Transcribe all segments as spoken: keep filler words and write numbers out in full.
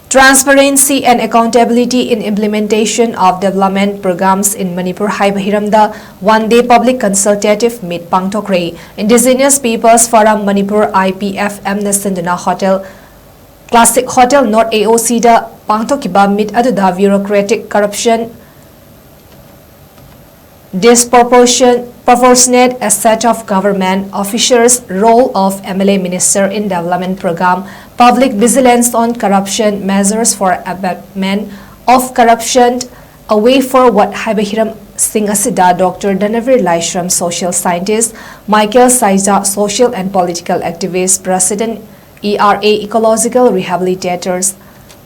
Transparency and Accountability in Implementation of Development Programs in Manipur ꯍꯥꯏꯕ ꯍꯤꯔꯝꯗ one day public consultative meet ꯄꯥꯡꯊꯣꯛꯈ꯭ꯔꯦ꯫ Indigenous People's Forum Manipur, I P F M ꯅ ꯁꯤꯟꯗꯨꯅ Hotel Classic Hotel North A O C ꯗ ꯄꯥꯡꯊꯣꯛꯈꯤꯕ meet ꯑꯗꯨꯗ bureaucratic corruption, disproportion- proportionate asset of government officers, role of M L A minister in development program, public vigilance on corruption, measures for abatement of corruption, a way forward ꯍꯥꯏꯕ ꯍꯤꯔꯝꯁꯤꯡ ꯑꯁꯤꯗ Doctor ꯙꯅꯕꯤꯔ Laishram, social scientist, Michael Saija, social and political activist, president E R A, Ecological Rehabilitators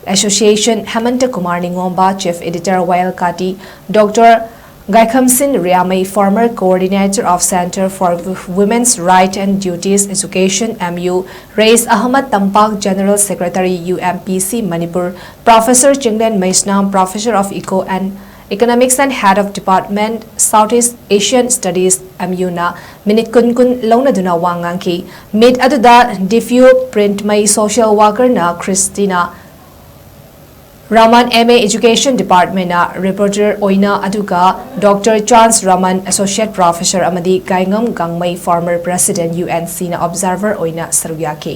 Association, Hemanta Kumar Ningomba, Chief Editor, Y L Kati, Doctor Gaikhamsin Riamei, former coordinator of Center for Women's Right and Duties Education, M U, Rais Ahmad Tampak, General Secretary, U M P C Manipur, Professor Chinglen Meisnam, Professor of Eco and Economics and Head of Department, Southeast Asian Studies, M U ꯅ minute ꯀꯨꯟ ꯀꯨꯟ ꯂꯧꯅꯗꯨꯅ ꯋꯥ ꯉꯥꯡꯈꯤ꯫ Meet ꯑꯗꯨꯗ Diffu Printmei, social worker ꯅ Christina, Raman, M A Education Department ꯅ reporter ꯑꯣꯏꯅ, ꯑꯗꯨꯒ Doctor Chance Raman, Associate Professor, ꯑꯃꯗꯤ ꯒꯥꯏꯉꯝ ꯒꯥꯡꯃꯩ, former President, U N C ꯅ observer ꯑꯣꯏꯅ ꯁꯔꯨꯛ ꯌꯥꯈꯤ꯫